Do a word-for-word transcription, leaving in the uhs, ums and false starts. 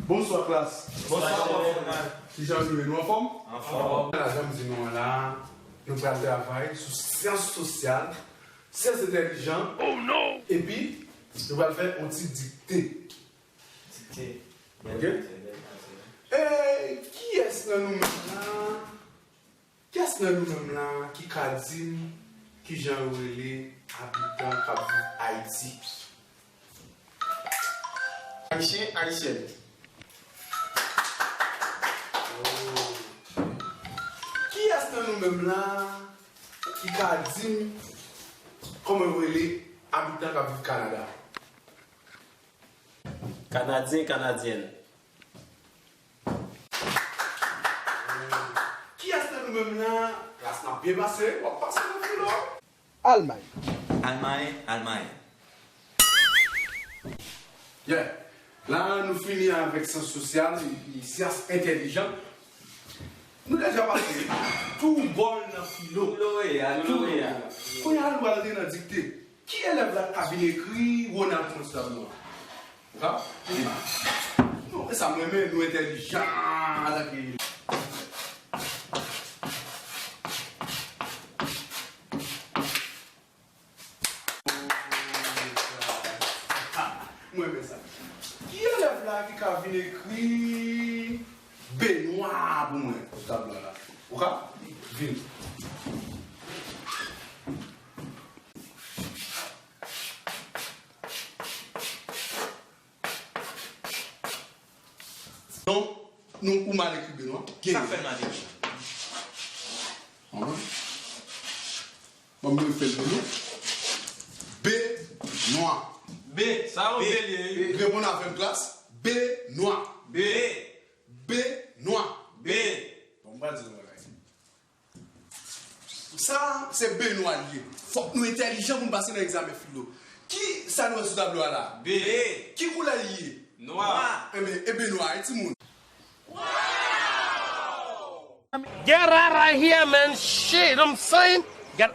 Bonswa klas. Bonswa, bonswa. Kijan nou ye? Nou anfòm? Anfòm. La, jan m di nou an la, nou pral travay sou syans sosyal, syans entèlijan, epi nou pral fè yon ti dikte. Dikte. Ok? Bèl dikte, bèl dikte. E kiyès nan nou menm la? Kiyès nan nou menm la ki ka di m kijan yo rele abitan k ap viv Ayiti? Ayisyen, Ayisyèn. Kiyès nan nou menm la ki ka di m kòman yo rele abitan k ap viv Kanada? Kanadyen, Kanadyèn. Kiyès nan nou menm la? Klas n ap byen pase, w ap pase nan filo. Almay. Almay, Almay. Yeah. La, nou fini avèk syans sosyal epi syans entèlijan. Nou deja pase tou bòl nan filo. Tou bòl nan filo. Kounye a, nou pral antre nan dikte. Ki elèv la k ka vin ekri Ronald François Blanc? Ou ka? Non, e sa m renmen, nou entèlijan. Atake. Mwen renmen sa. Ki elèv la ki ka vin ekri Benwa pou mwen sou tablo la? Ou ka? Vin. Non, non, ou mal ekri Benwa. Sa fè l mal ekri? Ban m refè l pou nou. Benwa. B, sa yon B li ye, wi. Reponn avè m, klas. Benwa. B. Benwa. B. Bon, m pral di nou yon bagay. Sa, se Benwa li ye. Fòk nou entèlijan pou n pase nan egzamen filo. Ki sa nou wè sou tablo a la? B. Ki koulè li ye? Nwa. Enben, e Benwa, e timoun. Get out of here, man. Shit, I'm saying. Get